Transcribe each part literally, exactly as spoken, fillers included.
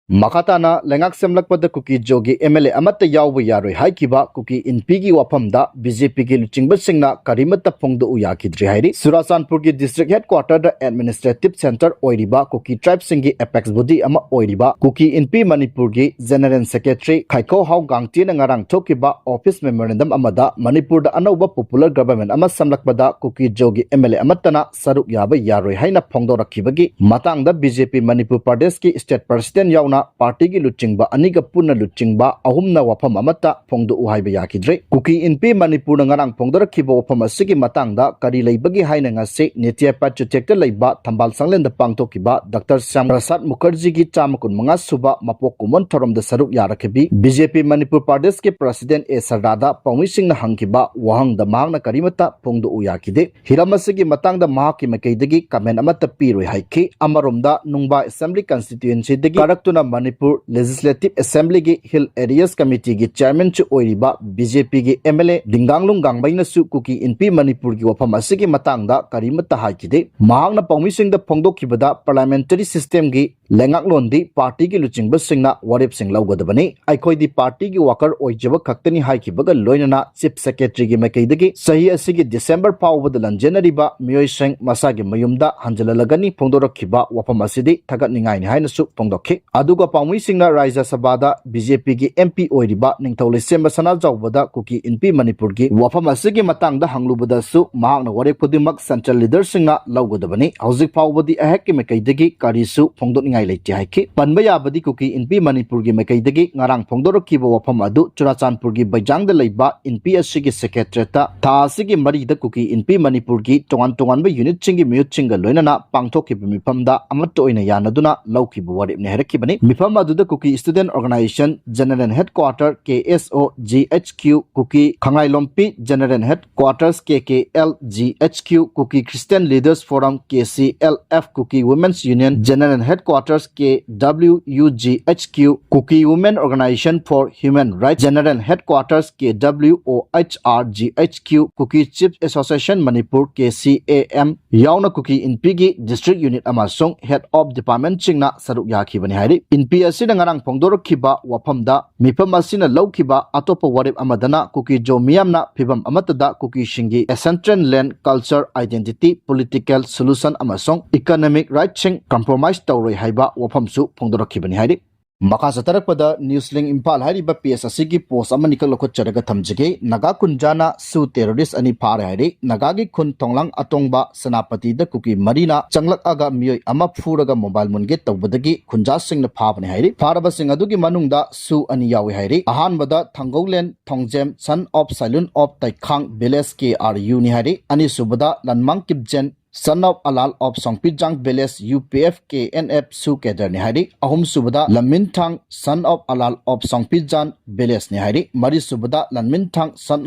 ꯃꯈꯥ ꯇꯥꯅ ꯂꯩꯉꯥꯛ ꯁꯦꯝꯂꯛꯄꯗ ꯀꯨꯀꯤ ꯖꯣꯒꯤ M L A ꯑꯃꯠꯇ ꯌꯥꯎꯕ ꯌꯥꯔꯣꯏ ꯍꯥꯏꯈꯤꯕ ꯀꯨꯀꯤ ꯏꯟꯄꯤꯒꯤ ꯋꯥꯐꯝꯗ B J P ꯒꯤ ꯂꯨꯆꯤꯡꯕꯁꯤꯡꯅ ꯀꯔꯤꯃꯠꯇ ꯐꯣꯡꯗꯣꯛꯎ ꯌꯥꯈꯤꯗ꯭ꯔꯤ ꯍꯥꯏꯔꯤ꯫ ꯆꯨꯔꯥꯆꯥꯟꯄꯨꯔꯒꯤ district headquarter ꯗ administrative centre ꯑꯣꯏꯔꯤꯕ ꯀꯨꯀꯤ tribe ꯁꯤꯡꯒꯤ apex body ꯑꯃ ꯑꯣꯏꯔꯤꯕ ꯀꯨꯀꯤ ꯏꯟꯄꯤ ꯃꯅꯤꯄꯨꯔꯒꯤ general secretary ꯈꯥꯏꯈꯣ ꯍꯥꯎ ꯒꯥꯡꯇꯤꯅ ꯉꯔꯥꯡ ꯊꯣꯛꯈꯤꯕ office memorandum ꯑꯃꯗ ꯃꯅꯤꯄꯨꯔꯗ ꯑꯅꯧꯕ popular government ꯑꯃ ꯁꯦꯝꯂꯛꯄꯗ ꯀꯨꯀꯤ ꯖꯣꯒꯤ M L A ꯑꯃꯠꯇꯅ ꯁꯔꯨꯛ ꯌꯥꯕ ꯌꯥꯔꯣꯏ ꯍꯥꯏꯅ ꯐꯣꯡꯗꯣꯔꯛꯈꯤꯕꯒꯤ ꯃꯇꯥꯡꯗ B J P ꯃꯅꯤꯄꯨꯔ ꯄ꯭ꯔꯗꯦꯁꯀꯤ state president ꯌꯥꯎꯅ party ꯒꯤ ꯂꯨꯆꯤꯡꯕ ꯑꯅꯤꯒ ꯄꯨꯟꯅ ꯂꯨꯆꯤꯡꯕ ꯑꯍꯨꯝꯅ ꯋꯥꯐꯝ ꯑꯃꯠꯇ ꯐꯣꯡꯗꯣꯛꯎ ꯍꯥꯏꯕ ꯌꯥꯈꯤꯗ꯭ꯔꯦ꯫ ꯀꯨꯀꯤ ꯏꯟꯄꯤ ꯃꯅꯤꯄꯨꯔꯅ ꯉꯔꯥꯡ ꯐꯣꯡꯗꯣꯔꯛꯈꯤꯕ ꯋꯥꯐꯝ ꯑꯁꯤꯒꯤ ꯃꯇꯥꯡꯗ ꯀꯔꯤ ꯂꯩꯕꯒꯦ ꯍꯥꯏꯅ ꯉꯁꯤ ꯅꯤꯇ꯭ꯌ ꯄꯥꯆꯨꯊꯦꯛꯇ ꯂꯩꯕ ꯊꯝꯕꯥꯜ ꯁꯪꯂꯦꯟꯗ ꯄꯥꯡꯊꯣꯛꯈꯤꯕ ꯗꯥꯛꯇꯔ ꯁ꯭ꯌꯥꯝ ꯄ꯭ꯔꯁꯥꯗ ꯃꯨꯈꯔꯖꯤꯒꯤ ꯆꯥꯝꯃ ꯀꯨꯟ ꯃꯉꯥ ꯁꯨꯕ ꯃꯄꯣꯛ ꯀꯨꯝꯑꯣꯟ ꯊꯧꯔꯝꯗ ꯁꯔꯨꯛ ꯌꯥꯔꯛꯈꯤꯕꯤ B J P ꯃꯅꯤꯄꯨꯔ ꯄ꯭ꯔꯗꯦꯁꯀꯤ president A ꯁꯔꯗꯥꯗ ꯄꯥꯎꯃꯤꯁꯤꯡꯅ ꯍꯪꯈꯤꯕ ꯋꯥꯍꯪꯗ ꯃꯍꯥꯛꯅ ꯀꯔꯤꯃꯠꯇ ꯐꯣꯡꯗꯣꯛꯎ ꯌꯥꯈꯤꯗꯦ꯫ ꯍꯤꯔꯝ ꯑꯁꯤꯒꯤ ꯃꯇꯥꯡꯗ ꯃꯍꯥꯛꯀꯤ ꯃꯥꯏꯀꯩꯗꯒꯤ comment ꯑꯃꯠꯇ ꯄꯤꯔꯣꯏ ꯍꯥꯏꯈꯤ꯫ ꯑꯃꯔꯣꯝꯗ, ꯅꯨꯡꯕꯥ assembly constituency ꯗꯒꯤ ꯀꯥꯔꯛꯇꯨꯅ ꯃꯅꯤꯄꯨꯔ Legislative Assembly ꯒꯤ Hill Areas Committee ꯒꯤ chairman ꯁꯨ ꯑꯣꯏꯔꯤꯕ B J P ꯒꯤ M L A ꯗꯤꯡꯒꯥꯡꯂꯨꯡ ꯒꯥꯡꯃꯩꯅꯁꯨ ꯀꯨꯀꯤ ꯏꯟꯄꯤ ꯃꯅꯤꯄꯨꯔꯒꯤ ꯋꯥꯐꯝ ꯑꯁꯤꯒꯤ ꯃꯇꯥꯡꯗ ꯀꯔꯤꯃꯠꯇ ꯍꯥꯏꯈꯤꯗꯦ꯫ ꯃꯍꯥꯛꯅ ꯄꯥꯎꯃꯤꯁꯤꯡꯗ ꯐꯣꯡꯗꯣꯛꯈꯤꯕꯗ, parliamentary system ꯒꯤ ꯂꯩꯉꯥꯛꯂꯣꯟꯗꯤ party ꯒꯤ ꯂꯨꯆꯤꯡꯕꯁꯤꯡꯅ ꯋꯥꯔꯦꯞꯁꯤꯡ ꯂꯧꯒꯗꯕꯅꯤ꯫ ꯑꯩꯈꯣꯏꯗꯤ party ꯒꯤ worker ꯑꯣꯏꯖꯕ ꯈꯛꯇꯅꯤ ꯍꯥꯏꯈꯤꯕꯒ ꯂꯣꯏꯅꯅ Chief Secretary ꯒꯤ ꯃꯥꯏꯀꯩꯗꯒꯤ ꯆꯍꯤ ꯑꯁꯤꯒꯤ December ꯐꯥꯎꯕꯗ ꯂꯥꯟꯖꯦꯟꯅꯔꯤꯕ ꯃꯤꯑꯣꯏꯁꯤꯡ ꯃꯁꯥꯒꯤ ꯃꯌꯨꯝꯗ ꯍꯟꯖꯤꯜꯍꯜꯂꯒꯅꯤ ꯐꯣꯡꯗꯣꯔꯛꯈꯤꯕ ꯋꯥꯐꯝ ꯑꯁꯤꯗꯤ ꯊꯥꯒꯠꯅꯤꯡꯉꯥꯏꯅꯤ ꯍꯥꯏꯅꯁꯨ ꯐꯣꯡꯗꯣꯛꯈꯤ꯫ ꯑꯗꯨꯒ ꯄꯥꯎꯃꯤꯁꯤꯡꯅ ꯔꯥꯖ꯭ꯌ ꯁꯚꯥꯗ B J P ꯒꯤ M P ꯑꯣꯏꯔꯤꯕ ꯅꯤꯡꯊꯧ ꯂꯩꯁꯦꯝꯕ ꯁꯅꯥꯖꯥꯎꯕꯗ ꯀꯨꯀꯤ ꯏꯟꯄꯤ ꯃꯅꯤꯄꯨꯔꯒꯤ ꯋꯥꯐꯝ ꯑꯁꯤꯒꯤ ꯃꯇꯥꯡꯗ ꯍꯪꯂꯨꯕꯗꯁꯨ ꯃꯍꯥꯛꯅ ꯋꯥꯔꯦꯞ ꯈꯨꯗꯤꯡꯃꯛ central leader ꯁꯤꯡꯅ ꯂꯧꯒꯗꯕꯅꯤ꯫ ꯍꯧꯖꯤꯛ ꯐꯥꯎꯕꯗꯤ ꯑꯩꯍꯥꯛꯀꯤ ꯃꯥꯏꯀꯩꯗꯒꯤ ꯀꯔꯤꯁꯨ ꯐꯣꯡꯗꯣꯛꯅꯤꯡꯉꯥꯏ ꯂꯩꯇꯦ ꯍꯥꯏꯈꯤ꯫ ꯄꯟꯕ ꯌꯥꯕꯗꯤ ꯀꯨꯀꯤ ꯏꯟꯄꯤ ꯃꯅꯤꯄꯨꯔꯒꯤ ꯃꯥꯏꯀꯩꯗꯒꯤ ꯉꯔꯥꯡ ꯐꯣꯡꯗꯣꯔꯛꯈꯤꯕ ꯋꯥꯐꯝ ꯑꯗꯨ ꯆꯨꯔꯥꯆꯥꯟꯄꯨꯔꯒꯤ ꯕꯩꯖꯥꯡꯗ ꯂꯩꯕ ꯏꯟꯄꯤ ꯑꯁꯤꯒꯤ secretariat ꯇ ꯊꯥ ꯑꯁꯤꯒꯤ ꯃꯔꯤꯗ ꯀꯨꯀꯤ ꯏꯟꯄꯤ ꯃꯅꯤꯄꯨꯔꯒꯤ ꯇꯣꯉꯥꯟ ꯇꯣꯉꯥꯟꯕ unit ꯁꯤꯡꯒꯤ ꯃꯤꯍꯨꯠꯁꯤꯡꯒ ꯂꯣꯏꯅꯅ ꯄꯥꯡꯊꯣꯛꯈꯤꯕ ꯃꯤꯐꯝꯗ ꯑꯃꯠꯇ ꯑꯣꯏꯅ ꯌꯥꯅꯗꯨꯅ ꯂꯧꯈꯤꯕ ꯋꯥꯔꯦꯞꯅꯤ ꯍꯥꯏꯔꯛꯈꯤꯕꯅꯤ꯫ ꯃꯤꯐꯝ ꯑꯗꯨꯗ ꯀꯨꯀꯤ Student Organisation General Headquarter, K S O G H Q, Kuki ꯈꯪꯉꯥꯏꯂꯣꯝꯄꯤ General Headquarters, K K L G H Q, Kuki Christian Leaders Forum, K C L F, Kuki Women's Union General Headquarters, K W U G H Q, Kuki Women Organization for Human Rights General Headquarters, K W O H R G H Q, Kuki Chief Association Manipur, K C A M, ꯌꯥꯎꯅ ꯀꯨꯀꯤ ꯏꯟꯄꯤꯒꯤ district unit ꯑꯃꯁꯨꯡ head of department ꯁꯤꯡꯅ ꯁꯔꯨꯛ ꯌꯥꯈꯤꯕꯅꯤ ꯍꯥꯏꯔꯤ꯫ ꯄꯤ ꯑꯁꯤꯅ ꯉꯔꯥꯡ ꯐꯣꯡꯗꯣꯔꯛꯈꯤꯕ ꯋꯥꯐꯝꯗ, ꯃꯤꯐꯝ ꯑꯁꯤꯅ ꯂꯧꯈꯤꯕ ꯑꯇꯣꯞꯄ ꯋꯥꯔꯦꯞ ꯑꯃꯗꯅ ꯀꯨꯀꯤ-ꯖꯣ ꯃꯤꯌꯥꯝꯅ ꯐꯤꯕꯝ ꯑꯃꯠꯇꯗ ꯀꯨꯀꯤꯁꯤꯡꯒꯤ ancestral land, culture, identity, political solution ꯑꯃꯁꯨꯡ economic rightꯁꯤꯡ compromise ꯇꯧꯔꯣꯏ ꯍꯥꯏꯕ ꯋꯥꯐꯝꯁꯨ ꯐꯣꯡꯗꯣꯔꯛꯈꯤꯕꯅꯤ ꯍꯥꯏꯔꯤ꯫ ꯃꯈꯥ ꯆꯠꯊꯔꯛꯄꯗ Newslink ꯏꯝꯐꯥꯜ ꯍꯥꯏꯔꯤꯕ page ꯑꯁꯤꯒꯤ post ꯑꯃꯅꯤꯈꯛ ꯂꯧꯈꯠꯆꯔꯒ ꯊꯝꯖꯒꯦ꯫ ꯅꯥꯒꯥ ꯈꯨꯟꯖꯥꯅ ꯁꯨ terrorist ꯑꯅꯤ ꯐꯥꯔꯦ ꯍꯥꯏꯔꯤ꯫ ꯅꯥꯒꯥꯒꯤ ꯈꯨꯟ ꯊꯣꯡꯂꯥꯡ ꯑꯇꯣꯡꯕ ꯁꯦꯅꯥꯄꯇꯤꯗ ꯀꯨꯀꯤ ꯃꯔꯤꯅ ꯆꯪꯂꯛꯑꯒ ꯃꯤꯑꯣꯏ ꯑꯃ ꯐꯨꯔꯒ mobile ꯃꯨꯟꯒꯦ ꯇꯧꯕꯗꯒꯤ ꯈꯨꯟꯖꯥꯁꯤꯡꯅ ꯐꯥꯕꯅꯤ ꯍꯥꯏꯔꯤ꯫ ꯐꯥꯔꯕꯁꯤꯡ ꯑꯗꯨꯒꯤ ꯃꯅꯨꯡꯗ ꯁꯨ ꯑꯅꯤ ꯌꯥꯎꯏ ꯍꯥꯏꯔꯤ꯫ ꯑꯍꯥꯟꯕꯗ ꯊꯥꯡꯒꯧꯂꯦꯟ ꯊꯣꯡꯖꯦꯝ, son of ꯁꯥꯏꯂꯨꯟ of ꯇꯩꯈꯥꯡ, village K R U ꯅꯤ ꯍꯥꯏꯔꯤ꯫ ꯑꯅꯤꯁꯨꯕꯗ ꯂꯟꯃꯥꯡ ꯀꯤꯞꯖꯦꯟ, son of ꯑꯂꯥꯜ of ꯁꯣꯡꯄꯤꯖꯥꯡ, village U P F K N F ꯁꯨ cadre ꯅꯤ ꯍꯥꯏꯔꯤ꯫ ꯑꯍꯨꯝꯁꯨꯕꯗ ꯂꯟꯃꯤꯟꯊꯥꯡ, son of ꯑꯂꯥꯜ of ꯁꯣꯡꯄꯤꯖꯥꯟ, village ꯅꯤ ꯍꯥꯏꯔꯤ꯫ ꯃꯔꯤꯁꯨꯕꯗ ꯂꯟꯃꯤꯟꯊꯥꯡ, son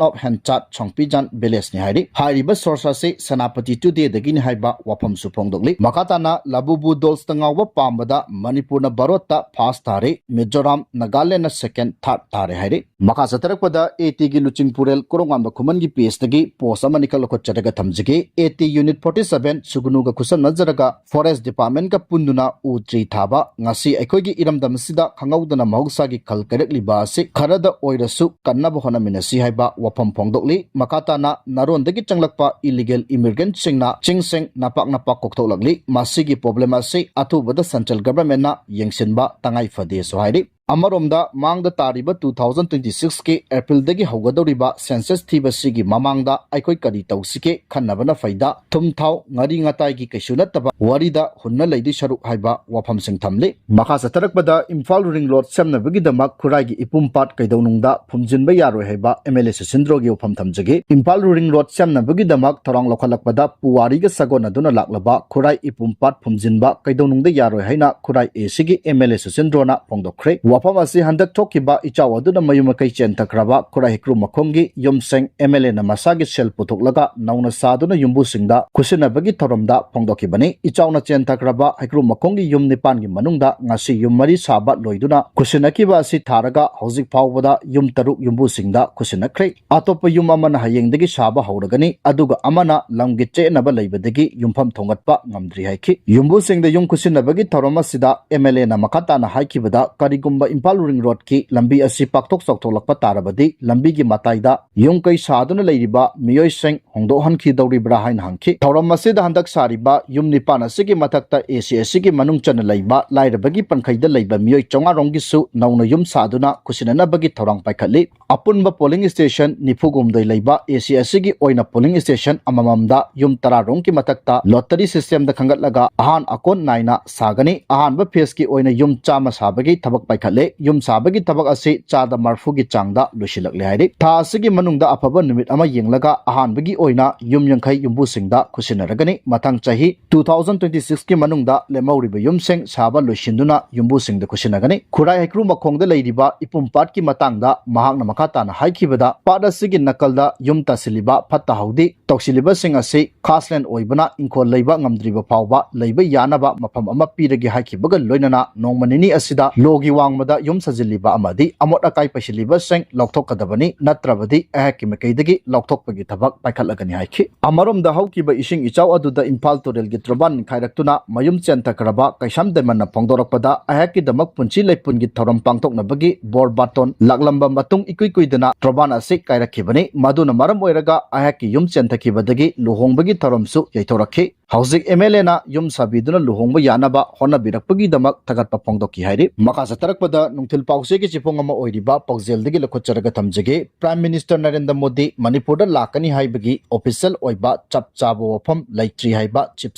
of ꯍꯦꯟꯆꯥꯠ, ꯁꯣꯡꯄꯤꯖꯥꯟ, village ꯅꯤ ꯍꯥꯏꯔꯤ꯫ ꯍꯥꯏꯔꯤꯕ source ꯑꯁꯤ ꯁꯦꯅꯥꯄꯇꯤ Today ꯗꯒꯤꯅꯤ ꯍꯥꯏꯕ ꯋꯥꯐꯝꯁꯨ ꯐꯣꯡꯗꯣꯛꯂꯤ꯫ ꯃꯈꯥ ꯇꯥꯅ ꯂꯥꯕꯨꯕꯨ dolls ꯇ ꯉꯥꯎꯕ ꯄꯥꯝꯕꯗ ꯃꯅꯤꯄꯨꯔꯅ ꯚꯥꯔꯠꯇ first ꯇꯥꯔꯦ, ꯃꯤꯖꯣꯔꯥꯝ, ꯅꯥꯒꯥꯂꯦꯟꯅ second, third ꯇꯥꯔꯦ ꯍꯥꯏꯔꯤ꯫ ꯃꯈꯥ ꯆꯠꯊꯔꯛꯄꯗ AT ꯒꯤ ꯂꯨꯆꯤꯡꯄꯨꯔꯦꯜ ꯀꯣꯔꯣꯉꯥꯟꯕ ꯈꯨꯃꯟꯒꯤ page ꯇꯒꯤ post ꯑꯃꯅꯤꯈꯛ ꯂꯧꯈꯠꯆꯔꯒ ꯊꯝꯖꯒꯦ꯫ AT unit forty seven ꯁꯨꯒꯅꯨꯒ ꯈꯨꯠꯁꯝꯅꯖꯔꯒ forest department ꯀ ꯄꯨꯟꯗꯨꯅ ꯎ ꯇ꯭ꯔꯤ ꯊꯥꯕ꯫ ꯉꯁꯤ ꯑꯩꯈꯣꯏꯒꯤ ꯏꯔꯝꯗꯝ ꯑꯁꯤꯗ ꯈꯪꯍꯧꯗꯅ ꯃꯍꯧꯁꯥꯒꯤ ꯈꯜ ꯀꯥꯏꯔꯛꯂꯤꯕ ꯑꯁꯤ ꯈꯔꯗ ꯑꯣꯏꯔꯁꯨ ꯀꯟꯅꯕ ꯍꯣꯠꯅꯃꯤꯟꯅꯁꯤ ꯍꯥꯏꯕ ꯋꯥꯐꯝ ꯐꯣꯡꯗꯣꯛꯂꯤ꯫ ꯃꯈꯥ ꯇꯥꯅ ꯅꯥꯔꯣꯟꯗꯒꯤ ꯆꯪꯂꯛꯄ illegal immigrant ꯁꯤꯡꯅ ꯆꯤꯡꯁꯤꯡ ꯅꯄꯥꯛ ꯅꯄꯥꯛ ꯀꯣꯛꯊꯣꯛꯂꯛꯂꯤ꯫ ꯃꯁꯤꯒꯤ problem ꯑꯁꯤ ꯑꯊꯨꯕꯗ central government ꯅ ꯌꯦꯡꯁꯤꯟꯕ ꯇꯉꯥꯏ ꯐꯗꯦꯁꯨ ꯍꯥꯏꯔꯤ꯫ ꯑꯃꯔꯣꯝꯗ ꯃꯥꯡꯗ ꯇꯥꯔꯤꯕ two thousand twenty six ꯀꯤ April ꯗꯒꯤ ꯍꯧꯒꯗꯧꯔꯤꯕ census ꯊꯤꯕꯁꯤꯒꯤ ꯃꯃꯥꯡꯗ ꯑꯩꯈꯣꯏ ꯀꯔꯤ ꯇꯧꯁꯤꯒꯦ ꯈꯟꯅꯕꯅ ꯐꯩꯗ, ꯊꯨꯝ ꯊꯥꯎ ꯉꯥꯔꯤ ꯉꯥꯇꯥꯏꯒꯤ ꯀꯩꯁꯨ ꯅꯠꯇꯕ ꯋꯥꯔꯤꯗ ꯍꯨꯟꯅ ꯂꯩꯗꯣꯏ ꯁꯔꯨꯛ ꯍꯥꯏꯕ ꯋꯥꯐꯝꯁꯤꯡ ꯊꯝꯂꯤ꯫ ꯃꯈꯥ ꯆꯠꯊꯔꯛꯄꯗ ꯏꯝꯐꯥꯜ ring road ꯁꯦꯝꯅꯕꯒꯤꯗꯃꯛ ꯈꯨꯔꯥꯏꯒꯤ ꯏꯄꯨꯝ ꯄꯥꯠ ꯀꯩꯗꯧꯅꯨꯡꯗ ꯐꯨꯝꯖꯤꯟꯕ ꯌꯥꯔꯣꯏ ꯍꯥꯏꯕ MLA ꯁꯨꯁꯤꯟꯗ꯭ꯔꯣꯒꯤ ꯋꯥꯐꯝ ꯊꯝꯖꯒꯦ꯫ ꯏꯝꯐꯥꯜ ring road ꯁꯦꯝꯅꯕꯒꯤꯗꯃꯛ ꯊꯧꯔꯥꯡ ꯂꯧꯈꯠꯂꯛꯄꯗ ꯄꯨꯋꯥꯔꯤꯒ ꯁꯥꯒꯣꯟꯅꯗꯨꯅ ꯂꯥꯛꯂꯕ ꯈꯨꯔꯥꯏ ꯏꯄꯨꯝ ꯄꯥꯠ ꯐꯨꯝꯖꯤꯟꯕ ꯀꯩꯗꯧꯅꯨꯡꯗ ꯌꯥꯔꯣꯏ ꯍꯥꯏꯅ ꯈꯨꯔꯥꯏ A C ꯒꯤ MLA ꯁꯨꯁꯤꯟꯗ꯭ꯔꯣꯅ ꯐꯣꯡꯗꯣꯛꯈ꯭ꯔꯦ꯫ ꯋꯥꯐꯝ ꯑꯁꯤ ꯍꯟꯗꯛ ꯊꯣꯛꯈꯤꯕ ꯏꯆꯥꯎ ꯑꯗꯨꯅ ꯃꯌꯨꯝ ꯃꯀꯩ ꯆꯦꯟꯊꯈ꯭ꯔꯕ ꯈꯨꯔꯥꯏ ꯍꯩꯀ꯭ꯔꯨ ꯃꯈꯣꯡꯒꯤ ꯌꯨꯝꯁꯤꯡ MLAꯅ ꯃꯁꯥꯒꯤ ꯁꯦꯜ ꯄꯨꯊꯣꯛꯂꯒ ꯅꯧꯅ ꯁꯥꯗꯨꯅ ꯌꯨꯝꯕꯨꯁꯤꯡꯗ ꯈꯨꯠꯁꯤꯟꯅꯕꯒꯤ ꯊꯧꯔꯝꯗ ꯐꯣꯡꯗꯣꯛꯈꯤꯕꯅꯤ꯫ ꯏꯆꯥꯎꯅ ꯆꯦꯟꯊꯈ꯭ꯔꯕ ꯍꯩꯀ꯭ꯔꯨ ꯃꯈꯣꯡꯒꯤ ꯌꯨꯝ ꯅꯤꯄꯥꯟꯒꯤ ꯃꯅꯨꯡꯗ ꯉꯁꯤ ꯌꯨꯝ ꯃꯔꯤ ꯁꯥꯕ ꯂꯣꯏꯗꯨꯅ ꯈꯨꯠꯁꯤꯟꯅꯈꯤꯕ ꯑꯁꯤ ꯊꯥꯔꯒ ꯍꯧꯖꯤꯛ ꯐꯥꯎꯕꯗ ꯌꯨꯝ ꯇꯔꯨꯛ ꯌꯨꯝꯕꯨꯁꯤꯡꯗ ꯈꯨꯠꯁꯤꯟꯅꯈ꯭ꯔꯦ꯫ ꯑꯇꯣꯞꯄ ꯌꯨꯝ ꯑꯃꯅ ꯍꯌꯦꯡꯗꯒꯤ ꯁꯥꯕ ꯍꯧꯔꯒꯅꯤ, ꯑꯗꯨꯒ ꯑꯃꯅ ꯂꯝꯒꯤ ꯆꯌꯦꯠꯅꯕ ꯂꯩꯕꯗꯒꯤ ꯌꯨꯝꯐꯝ ꯊꯣꯡꯒꯠꯄ ꯉꯝꯗ꯭ꯔꯤ ꯍꯥꯏꯈꯤ꯫ ꯌꯨꯝꯕꯨꯁꯤꯡꯗ ꯌꯨꯝ ꯈꯨꯠꯁꯤꯟꯅꯕꯒꯤ ꯊꯧꯔꯝ ꯑꯁꯤꯗ MLAꯅ ꯃꯈꯥ ꯇꯥꯅ ꯍꯥꯏꯈꯤꯕꯗ, ꯀꯔꯤꯒꯨꯝꯕ ꯏꯝꯐꯥꯜ ꯔꯤꯡ ꯔꯣꯗꯀꯤ ꯂꯝꯕꯤ ꯑꯁꯤ ꯄꯥꯛꯊꯣꯛ ꯆꯥꯎꯊꯣꯛꯂꯛꯄ ꯇꯥꯔꯕꯗꯤ, ꯂꯝꯕꯤꯒꯤ ꯃꯇꯥꯏꯗ ꯌꯨꯝ ꯀꯩ ꯁꯥꯗꯨꯅ ꯂꯩꯔꯤꯕ ꯃꯤꯑꯣꯏꯁꯤꯡ ꯍꯣꯡꯗꯣꯛꯍꯟꯈꯤꯗꯧꯔꯤꯕ꯭ꯔꯥ ꯍꯥꯏꯅ ꯍꯪꯈꯤ꯫ ꯊꯧꯔꯝ ꯑꯁꯤꯗ ꯍꯟꯗꯛ ꯁꯥꯔꯤꯕ ꯌꯨꯝ ꯅꯤꯄꯥꯟ ꯑꯁꯤꯒꯤ ꯃꯊꯛꯇ ACSCꯒꯤ ꯃꯅꯨꯡ ꯆꯟꯅ ꯂꯩꯕ ꯂꯥꯏꯔꯕꯒꯤ ꯄꯟꯈꯩꯗ ꯂꯩꯕ ꯃꯤꯑꯣꯏ ꯆꯥꯝꯃꯉꯥ ꯔꯣꯝꯒꯤꯁꯨ ꯅꯧꯅ ꯌꯨꯝ ꯁꯥꯗꯨꯅ ꯈꯨꯠꯁꯤꯟꯅꯅꯕꯒꯤ ꯊꯧꯔꯥꯡ ꯄꯥꯏꯈꯠꯂꯤ꯫ ꯑꯄꯨꯟꯕ polling station ꯅꯤꯐꯨꯒꯨꯝꯗꯣꯏ ꯂꯩꯕ ACSCꯒꯤ ꯑꯣꯏꯅ polling station ꯑꯃꯃꯝꯗ ꯌꯨꯝ ꯇꯔꯥ ꯔꯣꯝꯒꯤ ꯃꯊꯛꯇ lottery systemꯗ ꯈꯟꯒꯠꯂꯒ ꯑꯍꯥꯟ ꯑꯀꯣꯟ ꯅꯥꯏꯅ ꯁꯥꯒꯅꯤ꯫ ꯑꯍꯥꯟꯕ phaseꯀꯤ ꯑꯣꯏꯅ ꯌꯨꯝ ꯆꯥꯝꯃ ꯁꯥꯕꯒꯤ ꯊꯕꯛ ꯄꯥꯏꯈꯠꯂꯦ꯫ ꯌꯨꯝ ꯁꯥꯕꯒꯤ ꯊꯕꯛ ꯑꯁꯤ ꯆꯥꯗ ꯃꯔꯐꯨꯒꯤ ꯆꯥꯡꯗ ꯂꯣꯏꯁꯤꯜꯂꯛꯂꯦ ꯍꯥꯏꯔꯤ꯫ ꯊꯥ ꯑꯁꯤꯒꯤ ꯃꯅꯨꯡꯗ ꯑꯐꯕ ꯅꯨꯃꯤꯠ ꯑꯃ ꯌꯦꯡꯂꯒ ꯑꯍꯥꯟꯕꯒꯤ ꯑꯣꯏꯅ ꯌꯨꯝ ꯌꯥꯡꯈꯩ ꯌꯨꯝꯕꯨꯁꯤꯡꯗ ꯈꯨꯠꯁꯤꯟꯅꯔꯒꯅꯤ꯫ ꯃꯊꯪ ꯆꯍꯤ two thousand twenty sixꯀꯤ ꯃꯅꯨꯡꯗ ꯂꯦꯝꯍꯧꯔꯤꯕ ꯌꯨꯝꯁꯤꯡ ꯁꯥꯕ ꯂꯣꯏꯁꯤꯟꯗꯨꯅ ꯌꯨꯝꯕꯨꯁꯤꯡꯗ ꯈꯨꯠꯁꯤꯟꯅꯒꯅꯤ꯫ ꯈꯨꯔꯥꯏ ꯍꯩꯀ꯭ꯔꯨ ꯃꯈꯣꯡꯗ ꯂꯩꯔꯤꯕ ꯏꯄꯨꯝ ꯄꯥꯠꯀꯤ ꯃꯇꯥꯡꯗ ꯃꯍꯥꯛꯅ ꯃꯈꯥ ꯇꯥꯅ ꯍꯥꯏꯈꯤꯕꯗ, ꯄꯥꯠ ꯑꯁꯤꯒꯤ ꯅꯥꯀꯜꯗ ꯌꯨꯝ ꯇꯥꯁꯤꯜꯂꯤꯕ ꯐꯠꯇ ꯍꯥꯎꯗꯤ ꯇꯧꯁꯤꯜꯂꯤꯕꯁꯤꯡ ꯑꯁꯤ ꯈꯥꯁꯂꯦꯟ ꯑꯣꯏꯕꯅ ꯏꯪꯈꯣꯜ ꯂꯩꯕ ꯉꯝꯗ꯭ꯔꯤꯕ ꯐꯥꯎꯕ ꯂꯩꯕ ꯌꯥꯅꯕ ꯃꯐꯝ ꯑꯃ ꯄꯤꯔꯒꯦ ꯍꯥꯏꯈꯤꯕꯒ ꯂꯣꯏꯅꯅ ꯅꯣꯡꯃ ꯅꯤꯅꯤ ꯑꯁꯤꯗ ꯂꯣꯒꯤ ꯋꯥꯡꯃꯗ ꯌꯨꯝ ꯁꯥꯖꯤꯜꯂꯤꯕ ꯑꯃꯗꯤ ꯑꯃꯣꯠ ꯑꯀꯥꯏ ꯄꯩꯁꯤꯜꯂꯤꯕꯁꯤꯡ ꯂꯧꯊꯣꯛꯀꯗꯕꯅꯤ, ꯅꯠꯇ꯭ꯔꯕꯗꯤ ꯑꯩꯍꯥꯛꯀꯤ ꯃꯥꯏꯀꯩꯗꯒꯤ ꯂꯧꯊꯣꯛꯄꯒꯤ ꯊꯕꯛ ꯄꯥꯏꯈꯠꯂꯒꯅꯤ ꯍꯥꯏꯈꯤ꯫ ꯑꯃꯔꯣꯝꯗ ꯍꯧꯈꯤꯕ ꯏꯁꯤꯡ ꯏꯆꯥꯎ ꯑꯗꯨꯗ ꯏꯝꯐꯥꯜ ꯇꯨꯔꯦꯜꯒꯤ ꯇꯣꯔꯕꯥꯟ ꯅꯤꯡꯈꯥꯏꯔꯛꯇꯨꯅ ꯃꯌꯨꯝ ꯆꯦꯟꯊꯈ꯭ꯔꯕ ꯀꯩꯁꯥꯝ ꯗꯥꯏꯃꯟꯅ ꯐꯣꯡꯗꯣꯔꯛꯄꯗ, ꯑꯩꯍꯥꯛꯀꯤꯗꯃꯛ ꯄꯨꯟꯁꯤ ꯂꯩꯄꯨꯟꯒꯤ ꯊꯧꯔꯝ ꯄꯥꯡꯊꯣꯛꯅꯕꯒꯤ ꯕꯣꯔ ꯕꯥꯇꯣꯟ ꯂꯥꯛꯂꯝꯕ ꯃꯇꯨꯡ ꯏꯀꯨꯏ ꯀꯨꯏꯗꯅ ꯇꯣꯔꯕꯥꯟ ꯑꯁꯤ ꯀꯥꯏꯔꯛꯈꯤꯕꯅꯤ꯫ ꯃꯗꯨꯅ ꯃꯔꯝ ꯑꯣꯏꯔꯒ ꯑꯩꯍꯥꯛꯀꯤ ꯌꯨꯝ ꯆꯦꯟꯊꯈꯤꯕꯗꯒꯤ ꯂꯨꯍꯣꯡꯕꯒꯤ ꯊꯧꯔꯝꯁꯨ ꯌꯩꯊꯣꯔꯛꯈꯤ꯫ ꯍꯧꯖꯤꯛ MLAꯅ ꯌꯨꯝ ꯁꯥꯕꯤꯗꯨꯅ ꯂꯨꯍꯣꯡꯕ ꯌꯥꯅꯕ ꯍꯣꯠꯅꯕꯤꯔꯛꯄꯒꯤꯗꯃꯛ ꯊꯥꯒꯠꯄ ꯐꯣꯡꯗꯣꯛꯈꯤ ꯍꯥꯏꯔꯤ꯫ ꯃꯈꯥ ꯆꯠꯊꯔꯛꯄꯗ ꯅꯨꯡꯊꯤꯜ ꯄꯥꯎꯆꯦꯒꯤ ꯆꯦꯐꯣꯡ ꯑꯃ ꯑꯣꯏꯔꯤꯕ ꯄꯥꯎꯖꯦꯜꯗꯒꯤ ꯂꯧꯈꯠꯆꯔꯒ ꯊꯝꯖꯒꯦ꯫ Prime Minister ꯅꯔꯦꯟꯗ꯭ꯔ ꯃꯣꯗꯤ ꯃꯅꯤꯄꯨꯔꯗ ꯂꯥꯛꯀꯅꯤ ꯍꯥꯏꯕꯒꯤ official ꯑꯣꯏꯕ ꯆꯞ ꯆꯥꯕ ꯋꯥꯐꯝ ꯂꯩꯇ꯭ꯔꯤ ꯍꯥꯏꯕ Chief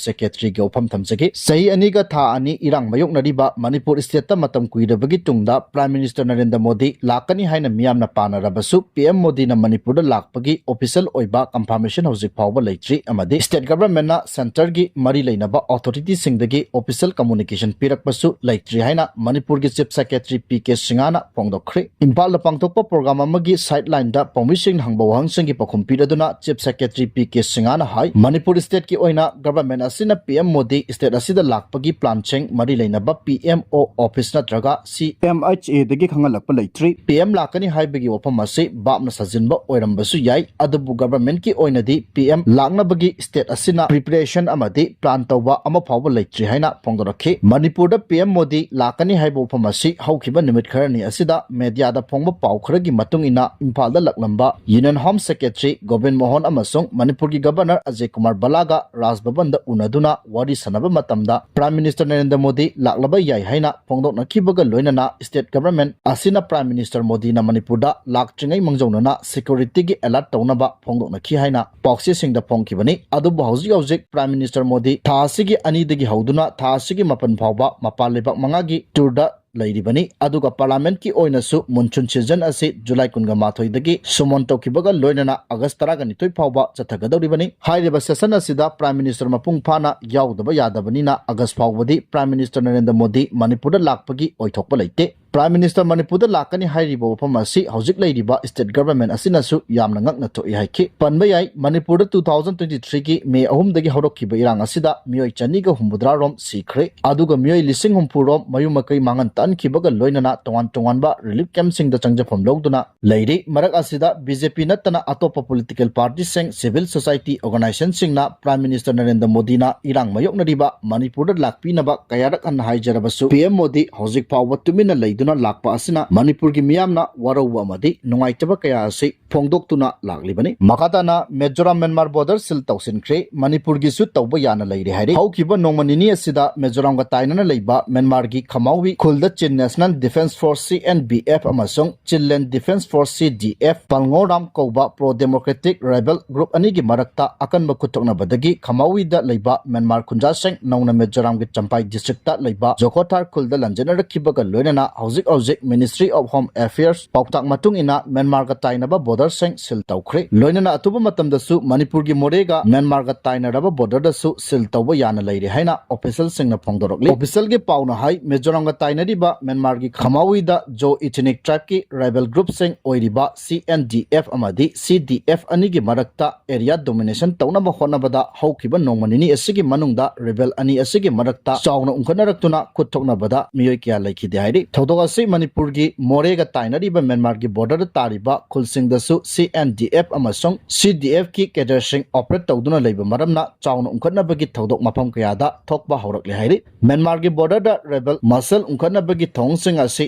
Secretaryꯒꯤ ꯋꯥꯐꯝ ꯊꯝꯖꯒꯦ꯫ ꯆꯍꯤ ꯑꯅꯤꯒ ꯊꯥ ꯑꯅꯤ ꯏꯔꯥꯡ ꯃꯥꯌꯣꯛꯅꯔꯤꯕ ꯃꯅꯤꯄꯨꯔ stateꯇ ꯃꯇꯝ ꯀꯨꯏꯔꯕꯒꯤ ꯇꯨꯡꯗ Prime Minister ꯅꯔꯦꯟꯗ꯭ꯔ ꯃꯣꯗꯤ ꯂꯥꯛꯀꯅꯤ ꯍꯥꯏꯅ ꯃꯤꯌꯥꯝꯅ ꯄꯥꯅꯔꯕꯁꯨ, PM ꯃꯣꯗꯤꯅ ꯃꯅꯤꯄꯨꯔꯗ ꯂꯥꯛꯄꯒꯤ official ꯑꯣꯏꯕ confirmation ꯍꯧꯖꯤꯛ ꯐꯥꯎꯕ ꯂꯩꯇ꯭ꯔꯤ ꯑꯃꯗꯤ state governmentꯅ centre ꯒꯤ ꯃꯔꯤ ꯂꯩꯅꯕ ꯑꯣꯊꯣꯔꯤꯇꯤꯁꯤꯡꯗꯒꯤ ꯑꯣꯐꯤꯁꯤꯌꯦꯜ ꯀꯝꯃꯨꯅꯤꯀꯦꯁꯟ ꯄꯤꯔꯛꯄꯁꯨ ꯂꯩꯇ꯭ꯔꯤ ꯍꯥꯏꯅ ꯃꯅꯤꯄꯨꯔꯒꯤ ꯆꯤꯐ ꯁꯦꯀ꯭ꯔꯦꯇꯔꯤ ꯄꯤ ꯀꯦ ꯁꯤꯡꯍꯅ ꯐꯣꯡꯗꯣꯛꯈ꯭ꯔꯦ꯫ ꯏꯝꯐꯥꯜꯗ ꯄꯥꯡꯊꯣꯛꯄ ꯄ꯭ꯔꯣꯒ꯭ꯔꯥꯝ ꯑꯃꯒꯤ ꯁꯥꯏꯗꯂꯥꯏꯟꯗ ꯄꯥꯎꯃꯤꯁꯤꯡꯅ ꯍꯪꯕ ꯋꯥꯍꯪꯁꯤꯡꯒꯤ ꯄꯥꯎꯈꯨꯝ ꯄꯤꯔꯗꯨꯅ ꯆꯤꯐ ꯁꯦꯀ꯭ꯔꯦꯇꯔꯤ ꯄꯤ ꯀꯦ ꯁꯤꯡꯍꯅ ꯍꯥꯏ, ꯃꯅꯤꯄꯨꯔ ꯁ꯭ꯇꯦꯠꯀꯤ ꯑꯣꯏꯅ ꯒꯚꯔꯟꯃꯦꯟꯠ ꯑꯁꯤꯅ ꯄꯤ ꯑꯦꯝ ꯃꯣꯗꯤ ꯁ꯭ꯇꯦꯠ ꯑꯁꯤꯗ ꯂꯥꯛꯄꯒꯤ ꯄ꯭ꯂꯥꯟꯁꯤꯡ ꯃꯔꯤ ꯂꯩꯅꯕ ꯄꯤ ꯑꯦꯝ ꯑꯣ ꯑꯣꯐꯤꯁ ꯅꯠꯇ꯭ꯔꯒ ꯁꯤ ꯑꯦꯝ ꯑꯩꯆ ꯑꯦꯗꯒꯤ ꯈꯪꯍꯜꯂꯛꯄ ꯂꯩꯇ꯭ꯔꯤ꯫ ꯄꯤ ꯑꯦꯝ ꯂꯥꯛꯀꯅꯤ ꯍꯥꯏꯕꯒꯤ ꯋꯥꯐꯝ ꯑꯁꯤ ꯚꯥꯞꯅ ꯁꯥꯖꯤꯟꯕ ꯑꯣꯏꯔꯝꯕꯁꯨ ꯌꯥꯏ, ꯑꯗꯨꯕꯨ ꯒꯚꯔꯟꯃꯦꯟꯠꯀꯤ ꯑꯣꯏꯅꯗꯤ ꯄꯤ ꯑꯦꯝ ꯂꯥꯛꯅꯕꯒꯤ ꯁ꯭ꯇꯦꯠ ꯑꯁꯤꯅ ꯄ꯭ꯔꯤꯄꯦꯔꯦꯁꯟ ꯑꯃꯗꯤ ꯄ꯭ꯂꯥꯟ ꯇꯧꯕ ꯑꯃ ꯐꯥꯎꯕ ꯂꯩꯇ꯭ꯔꯤ ꯍꯥꯏꯅ ꯐꯣꯡꯗꯣꯔꯛꯈꯤ꯫ ꯃꯅꯤꯄꯨꯔꯗ ꯄꯤ ꯑꯦꯝ ꯃꯣꯗꯤ ꯂꯥꯛꯀꯅꯤ ꯍꯥꯏꯕ ꯋꯥꯐꯝ ꯑꯁꯤ ꯍꯧꯈꯤꯕ ꯅꯨꯃꯤꯠ ꯈꯔꯅꯤ ꯑꯁꯤꯗ ꯃꯦꯗꯤꯌꯥꯗ ꯐꯣꯡꯕ ꯄꯥꯎ ꯈꯔꯒꯤ ꯃꯇꯨꯡ ꯏꯟꯅ ꯏꯝꯐꯥꯜꯗ ꯂꯥꯛꯂꯝꯕ ꯌꯨꯅꯤꯌꯟ ꯍꯣꯝ ꯁꯦꯀ꯭ꯔꯦꯇꯔꯤ ꯒꯣꯕꯤꯟ ꯃꯣꯍꯟ ꯑꯃꯁꯨꯡ ꯃꯅꯤꯄꯨꯔꯒꯤ ꯒꯚꯔꯅꯔ ꯑꯖꯌ ꯀꯨꯃꯥꯔ ꯚꯜꯂꯥꯒ ꯔꯥꯖ ꯚꯕꯟꯗ ꯎꯅꯗꯨꯅ ꯋꯥꯔꯤ ꯁꯥꯟꯅꯕ ꯃꯇꯝꯗ ꯄ꯭ꯔꯥꯏꯝ ꯃꯤꯅꯤꯁꯇꯔ ꯅꯔꯦꯟꯗ꯭ꯔ ꯃꯣꯗꯤ ꯂꯥꯛꯂꯕ ꯌꯥꯏ ꯍꯥꯏꯅ ꯐꯣꯡꯗꯣꯛꯅꯈꯤꯕꯒ ꯂꯣꯏꯅꯅ ꯁ꯭ꯇꯦꯠ ꯒꯚꯔꯟꯃꯦꯟꯠ ꯑꯁꯤꯅ ꯄ꯭ꯔꯥꯏꯝ ꯃꯤꯅꯤꯁꯇꯔ ꯃꯣꯗꯤꯅ ꯃꯅꯤꯄꯨꯔꯗ ꯂꯥꯛꯇ꯭ꯔꯤꯉꯩ ꯃꯥꯡꯖꯧꯅꯅ ꯁꯦꯀ꯭ꯌꯨꯔꯤꯇꯤꯒꯤ ꯑꯦꯂꯔꯠ ꯇꯧꯅꯕ ꯐꯣꯡꯗꯣꯛꯅꯈꯤ ꯍꯥꯏꯅ ꯄꯥꯎꯆꯦꯁꯤꯡꯗ ꯐꯣꯡꯈꯤꯕꯅꯤ꯫ ꯑꯗꯨꯕꯨ ꯍꯧꯖꯤꯛ ꯍꯧꯖꯤꯛ ꯄ꯭ꯔꯥꯏꯝ ꯃꯤꯅꯤꯁꯇꯔ ꯃꯣꯗꯤ ꯊꯥ ꯑꯁꯤꯒꯤ ꯑꯅꯤꯗꯒꯤ ꯍꯧꯗꯨꯅ ꯊꯥ ꯑꯁꯤꯒꯤ ꯃꯥꯄꯟ ꯐꯥꯎꯕ ꯃꯄꯥꯟ ꯂꯩꯕꯥꯛ ꯃꯉꯥꯒꯤ ꯇꯨꯔꯗ ꯂꯩꯔꯤꯕꯅꯤ꯫ ꯑꯗꯨꯒ ꯄꯥꯔꯂꯤꯌꯥꯃꯦꯟꯠꯀꯤ ꯑꯣꯏꯅꯁꯨ ꯃꯨꯟꯁꯨꯟ ꯁꯤꯖꯟ ꯑꯁꯤ ꯖꯨꯂꯥꯏ ꯀꯨꯟꯒ ꯃꯥꯊꯣꯏꯗꯒꯤ ꯁꯨꯃꯣꯟ ꯇꯧꯈꯤꯕꯒ ꯂꯣꯏꯅꯅ ꯑꯥꯒꯁ ꯇꯔꯥꯒ ꯅꯤꯊꯣꯏ ꯐꯥꯎꯕ ꯆꯠꯊꯒꯗꯧꯔꯤꯕꯅꯤ꯫ ꯍꯥꯏꯔꯤꯕ ꯁꯦꯁꯟ ꯑꯁꯤꯗ ꯄ꯭ꯔꯥꯏꯝ ꯃꯤꯅꯤꯁꯇꯔ ꯃꯄꯨꯡ ꯐꯥꯅ ꯌꯥꯎꯗꯕ ꯌꯥꯗꯕꯅꯤꯅ ꯑꯥꯒꯁ ꯐꯥꯎꯕꯗꯤ ꯄ꯭ꯔꯥꯏꯝ ꯃꯤꯅꯤꯁꯇꯔ ꯅꯔꯦꯟꯗ꯭ꯔ ꯃꯣꯗꯤ ꯃꯅꯤꯄꯨꯔꯗ ꯂꯥꯛꯄꯒꯤ ꯑꯣꯏꯊꯣꯛꯄ ꯂꯩꯇꯦ꯫ ꯄ꯭ꯔꯥꯏꯝ ꯃꯤꯅꯤꯁꯇꯔ ꯃꯅꯤꯄꯨꯔꯗ ꯂꯥꯛꯀꯅꯤ ꯍꯥꯏꯔꯤꯕ ꯋꯥꯐꯝ ꯑꯁꯤ ꯍꯧꯖꯤꯛ ꯂꯩꯔꯤꯕ ꯁ꯭ꯇꯦꯠ ꯒꯚꯔꯟꯃꯦꯟꯠ ꯑꯁꯤꯅꯁꯨ ꯌꯥꯝꯅ ꯉꯛꯅ ꯊꯣꯛꯏ ꯍꯥꯏꯈꯤ꯫ ꯄꯟꯕ ꯌꯥꯏ, ꯃꯅꯤꯄꯨꯔꯗ two thousand twenty three ꯒꯤ ꯃꯦ ꯑꯍꯨꯝꯗꯒꯤ ꯍꯧꯔꯛꯈꯤꯕ ꯏꯔꯥꯡ ꯑꯁꯤꯗ ꯃꯤꯑꯣꯏ ꯆꯅꯤꯒ ꯍꯨꯝꯐꯨꯇꯔꯥ ꯔꯣꯝ ꯁꯤꯈ꯭ꯔꯦ, ꯑꯗꯨꯒ ꯃꯤꯑꯣꯏ ꯂꯤꯁꯤꯡ ꯍꯨꯝꯐꯨ ꯔꯣꯝ ꯃꯌꯨꯝ ꯃꯀꯩ ꯃꯥꯡꯍꯟ ꯇꯥꯛꯍꯟꯈꯤꯕꯒ ꯂꯣꯏꯅꯅ ꯇꯣꯉꯥꯟ ꯇꯣꯉꯥꯟꯕ ꯔꯤꯂꯤꯐ ꯀꯦꯝꯞꯁꯤꯡꯗ ꯆꯪꯖꯐꯝ ꯂꯧꯗꯨꯅ ꯂꯩꯔꯤ꯫ ꯃꯔꯛ ꯑꯁꯤꯗ ꯕꯤ ꯖꯦ ꯄꯤ ꯅꯠꯇꯅ ꯑꯇꯣꯞꯄ ꯄꯣꯂꯤꯇꯤꯀꯦꯜ ꯄꯥꯔꯇꯤꯁꯤꯡ, ꯁꯤꯚꯤꯜ ꯁꯣꯁꯥꯏꯇꯤ ꯑꯣꯔꯒꯅꯥꯏꯖꯦꯁꯟꯁꯤꯡꯅ ꯄ꯭ꯔꯥꯏꯝ ꯃꯤꯅꯤꯁꯇꯔ ꯅꯔꯦꯟꯗ꯭ꯔ ꯃꯣꯗꯤꯅ ꯏꯔꯥꯡ ꯃꯥꯌꯣꯛꯅꯔꯤꯕ ꯃꯅꯤꯄꯨꯔꯗ ꯂꯥꯛꯄꯤꯅꯕ ꯀꯌꯥꯔꯛ ꯍꯟꯅ ꯍꯥꯏꯖꯔꯕꯁꯨ ꯄꯤ ꯑꯦꯝ ꯃꯣꯗꯤ ꯍꯧꯖꯤꯛ ꯐꯥꯎꯕ ꯇꯨꯃꯤꯟꯅ ꯂꯩꯗꯨꯅ ꯂꯥꯛꯄ ꯑꯁꯤꯅ ꯃꯅꯤꯄꯨꯔꯒꯤ ꯃꯤꯌꯥꯝꯅ ꯋꯥꯔꯧꯕ ꯑꯃꯗꯤ ꯅꯨꯡꯉꯥꯏꯇꯕ ꯀꯌꯥ ꯑꯁꯤ ꯐꯣꯡꯗꯣꯛꯇꯨꯅ ꯂꯥꯛꯂꯤꯕꯅꯤ꯫ ꯃꯈꯥ ꯇꯥꯅ ꯃꯤꯖꯣꯔꯥꯝ ꯃ꯭ꯌꯥꯟꯃꯥꯔ ꯕꯣꯔꯗꯔ ꯁꯤꯜ ꯇꯧꯁꯤꯟꯈ꯭ꯔꯦ, ꯃꯅꯤꯄꯨꯔꯒꯤꯁꯨ ꯇꯧꯕ ꯌꯥꯅ ꯂꯩꯔꯦ ꯍꯥꯏꯔꯤ꯫ ꯍꯧꯈꯤꯕ ꯅꯣꯡꯃ ꯅꯤꯅꯤ ꯑꯁꯤꯗ ꯃꯤꯖꯣꯔꯥꯝꯒ ꯇꯥꯏꯅꯅ ꯂꯩꯕ ꯃ꯭ꯌꯥꯟꯃꯥꯔꯒꯤ ꯈꯃꯥꯎꯋꯤ ꯈꯨꯜꯗ ꯆꯤꯟ ꯅꯦꯁꯅꯦꯜ ꯗꯤꯐꯦꯟꯁ ꯐꯣꯔꯁ, ꯁꯤ ꯑꯦꯟ ꯗꯤ ꯑꯦꯐ, ꯑꯃꯁꯨꯡ ꯆꯤꯟꯂꯦꯟ ꯗꯤꯐꯦꯟꯁ ꯐꯣꯔꯁ, ꯁꯤ ꯗꯤ ꯑꯦꯐ, ꯄꯜꯉꯣꯔꯥꯝ ꯀꯧꯕ ꯄ꯭ꯔꯣ ꯗꯦꯃꯣꯀ꯭ꯔꯦꯇꯤꯛ ꯔꯦꯕꯦꯜ ꯒ꯭ꯔꯨꯞ ꯑꯅꯤꯒꯤ ꯃꯔꯛꯇ ꯑꯀꯟꯕ ꯈꯨꯠꯊꯣꯛꯅꯕꯗꯒꯤ ꯈꯃꯥꯎꯋꯤꯗ ꯂꯩꯕ ꯃ꯭ꯌꯥꯟꯃꯥꯔ ꯈꯨꯟꯖꯥꯁꯤꯡ ꯅꯧꯅ ꯃꯤꯖꯣꯔꯥꯝꯒꯤ ꯆꯝꯄꯥꯏ ꯗꯤꯁꯇ꯭ꯔꯤꯛꯇ ꯂꯩꯕ ꯖꯣꯈꯣꯊꯥꯔ ꯈꯨꯜꯗ ꯂꯥꯟꯖꯦꯟꯅꯔꯛꯈꯤꯕꯒ ꯂꯣꯏꯅꯅ ꯍꯧꯖꯤꯛ ꯍꯧꯖꯤꯛ ꯍꯧꯖꯤꯛ Ministry of Home Affairs ꯄꯥꯎꯇꯥꯛ ꯃꯇꯨꯡ ꯏꯟꯅ ꯃ꯭ꯌꯥꯟꯃꯥꯔꯒ ꯇꯥꯏꯅꯕ borderꯁꯤꯡ seal ꯇꯧꯈ꯭ꯔꯦ꯫ ꯂꯣꯏꯅꯅ ꯑꯊꯨꯕ ꯃꯇꯝꯗꯁꯨ ꯃꯅꯤꯄꯨꯔꯒꯤ ꯃꯣꯔꯦꯒ ꯃ꯭ꯌꯥꯟꯃꯥꯔꯒ ꯇꯥꯏꯅꯔꯕ borderꯗꯁꯨ seal ꯇꯧꯕ ꯌꯥꯅ ꯂꯩꯔꯦ ꯍꯥꯏꯅ officialꯁꯤꯡꯅ ꯐꯣꯡꯗꯣꯔꯛꯂꯤ꯫ Officialꯒꯤ ꯄꯥꯎꯅ ꯍꯥꯏ, ꯃꯤꯖꯣꯔꯥꯝꯒ ꯇꯥꯏꯅꯔꯤꯕ ꯃ꯭ꯌꯥꯟꯃꯥꯔꯒꯤ ꯈꯃꯥꯎꯋꯤꯗ ꯖꯣ ethnic tribeꯀꯤ rebel groupꯁꯤꯡ ꯑꯣꯏꯔꯤꯕ C N D F ꯑꯃꯗꯤ C D F ꯑꯅꯤꯒꯤ ꯃꯔꯛꯇ area domination ꯇꯧꯅꯕ ꯍꯣꯠꯅꯕꯗ ꯍꯧꯈꯤꯕ ꯅꯣꯡꯃ ꯅꯤꯅꯤ ꯑꯁꯤꯒꯤ ꯃꯅꯨꯡꯗ rebel ꯑꯅꯤ ꯑꯁꯤꯒꯤ ꯃꯔꯛꯇ ꯆꯥꯎꯅ ꯎꯪꯈꯠꯅꯔꯛꯇꯨꯅ ꯈꯨꯠ ꯊꯣꯛꯅꯕꯗ ꯃꯤꯑꯣꯏ ꯀꯌꯥ ꯂꯩꯈꯤꯗꯦ ꯍꯥꯏꯔꯤ꯫ ꯊꯧꯗꯣꯛ ꯑꯁꯤ ꯃꯅꯤꯄꯨꯔꯒꯤ ꯃꯣꯔꯦꯒ ꯇꯥꯏꯅꯔꯤꯕ ꯃ꯭ꯌꯥꯟꯃꯥꯔꯒꯤ borderꯗ ꯇꯥꯔꯤꯕ ꯈꯨꯜꯁꯤꯡꯗꯁꯨ C N D F ꯑꯃꯁꯨꯡ C D Fꯀꯤ cadreꯁꯤꯡ operate ꯇꯧꯗꯨꯅ ꯂꯩꯕ ꯃꯔꯝꯅ ꯆꯥꯎꯅ ꯎꯪꯈꯠꯅꯕꯒꯤ ꯊꯧꯗꯣꯛ ꯃꯐꯝ ꯀꯌꯥꯗ ꯊꯣꯛꯄ ꯍꯧꯔꯛꯂꯦ ꯍꯥꯏꯔꯤ꯫ ꯃ꯭ꯌꯥꯟꯃꯥꯔꯒꯤ borderꯗ rebel muscle ꯎꯪꯈꯠꯅꯕꯒꯤ ꯊꯧꯑꯣꯡꯁꯤꯡ ꯑꯁꯤ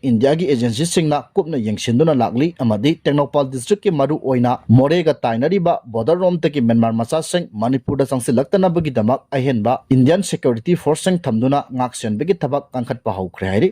ꯏꯟꯗꯤꯌꯥꯒꯤ agencyꯁꯤꯡꯅ ꯀꯨꯞꯅ ꯌꯦꯡꯁꯤꯟꯗꯨꯅ ꯂꯥꯛꯂꯤ ꯑꯃꯗꯤ ꯇꯦꯡꯅꯧꯄꯥꯜ districtꯀꯤ ꯃꯔꯨ ꯑꯣꯏꯅ ꯃꯣꯔꯦꯒ ꯇꯥꯏꯅꯔꯤꯕ borderꯔꯣꯝꯗꯒꯤ ꯃ꯭ꯌꯥꯟꯃꯥꯔ ꯃꯆꯥꯁꯤꯡ ꯃꯅꯤꯄꯨꯔꯗ ꯆꯪꯁꯤꯜꯂꯛꯇꯅꯕꯒꯤꯗꯃꯛ ꯑꯍꯦꯟꯕ Indian security forceꯁꯤꯡ ꯊꯝꯗꯨꯅ ꯉꯥꯛꯁꯦꯟꯕꯒꯤ ꯊꯕꯛ ꯀꯟꯈꯠꯄ ꯍꯧꯈ꯭ꯔꯦ ꯍꯥꯏꯔꯤ꯫